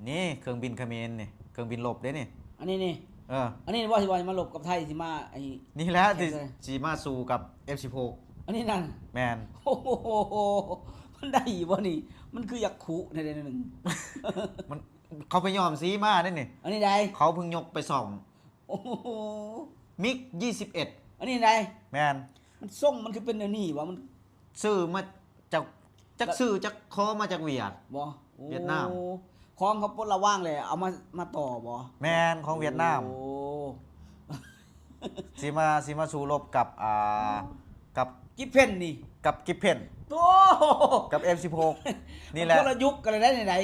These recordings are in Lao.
ນີ້ເຄື່ອງບິນຂະເໝນນີ້ ເຄື່ອງບິນລົບເດ້ນີ້. ອັນນີ້ນີ້ ເອີ ອັນນີ້ບໍ່ ທີ່ວ່າມາລົບກັບໄທ ຊິມາໄອ້ ນີ້ແຫຼະ ທີ່ ແຂ່ງກັນ ຊິມາສູ້ກັບ ເອັຟສິບຫົກ ອັນນີ້ນັ້ນ. ແມ່ນ. ໂອ້ໂຫ ມັນໄດ້ບໍ່ນີ້? ມັນຄືຢາກຂຸແນວໜຶ່ງ. ມັນ ເຂົາໄປຍ້ອມສີມາເດ້ນີ້. ອັນນີ້ໃດ? ເຂົາເພິ່ງຍົກໄປສ້ອມ. ໂອ້ໂຫ ມິກ ຊາວເອັດ. ອັນນີ້ໃດ? ແມ່ນ. ມັນຊົງມັນຄືເປັນແນວນີ້ຫວາ? ມັນຊື້ມາຈາກ ຈັກຊື້ຈັກຂໍມາຈາກຫວຽດ. ບໍ່? ຫວຽດນາມ. ຂອງເຂົາປົດລະວາງແລ້ວເອົາມາ ມາຕໍ່ບໍ່? ແມ່ນ ຂອງຫວຽດນາມ. ໂອ້ ຊິມາ ຊິມາສູ້ລົບກັບ ອ່າ ກັບ ກິບເພັນນີ້ ກັບກິບເພັນ. ໂອ້ ກັບ ເອັຟສິບຫົກ ນີ້ແຫຼະ. ຄົນລະຍຸກກັນເລີຍໃດ໋.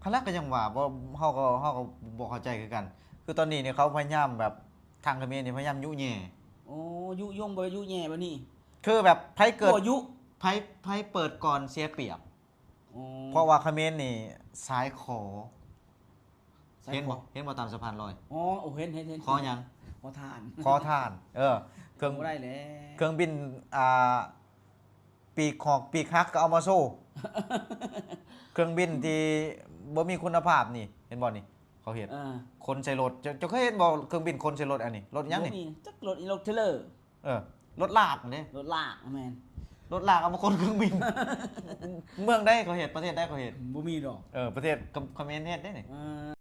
ຫັ້ນລະ ກໍຍັງວ່າ ບໍ່ ເຮົາກໍ ເຮົາກໍບໍ່ເຂົ້າໃຈຄືກັນ. ຄືຕອນນີ້ນີ້ເຂົາພະຍາຍາມແບບ ທາງຂະເໝນນີ້ພະຍາຍາມຍຸແຍ່. ໂອ້ ຍຸຍົງ ບໍ່ຍຸແຍ່ບາດນີ້. ຄືແບບໃຜເກີດ ໃຜ ໃຜເປີດກ່ອນເສຍປຽບ. ອໍ ເພາະວ່າຂະເໝນນີ້ສາຍຂໍ. ເຫັນບໍ່? ເຫັນບໍ່ຕາມສະພານລອຍ? ອໍ ໂອ້ ເຫັນ ເຫັນ ເຫັນ. ຂໍຫຍັງ? ຂໍທານ ຂໍທານ. ເອີ ເຄື່ອງ ບໍ່ໄດ້ແລ້ວ. ເຄື່ອງບິນ ອ່າ ປີກຫອກປີກຫັກກໍເອົາມາໂຊ. ເຄື່ອງບິນທີ່ບໍ່ມີຄຸນນະພາບນີ້ ເຫັນບໍ່ນີ້? ເຂົາເຮັດ ເອີ ຂົນໃສ່ລົດ. ເຈົ້າ ເຈົ້າເຄີຍເຫັນບໍ່ ເຄື່ອງບິນຂົນໃສ່ລົດອັນນີ້? ລົດຫຍັງນີ້? ບໍ່ມີຈັກລົດ ລົດເທຣລເລີ. ເອີ ລົດລາກຫັ້ນເດ້. ລົດລາກ ແມ່ນ. ລົດລາກເອົາມາຂົນເຄື່ອງບິນ. ເມືອງໃດເຂົາເຮັດ? ປະເທດໃດເຂົາເຮັດ? ບໍ່ມີດອກ. ເອີ ປະເທດຂະເໝນເຮັດເດ້ນີ້. ເອີ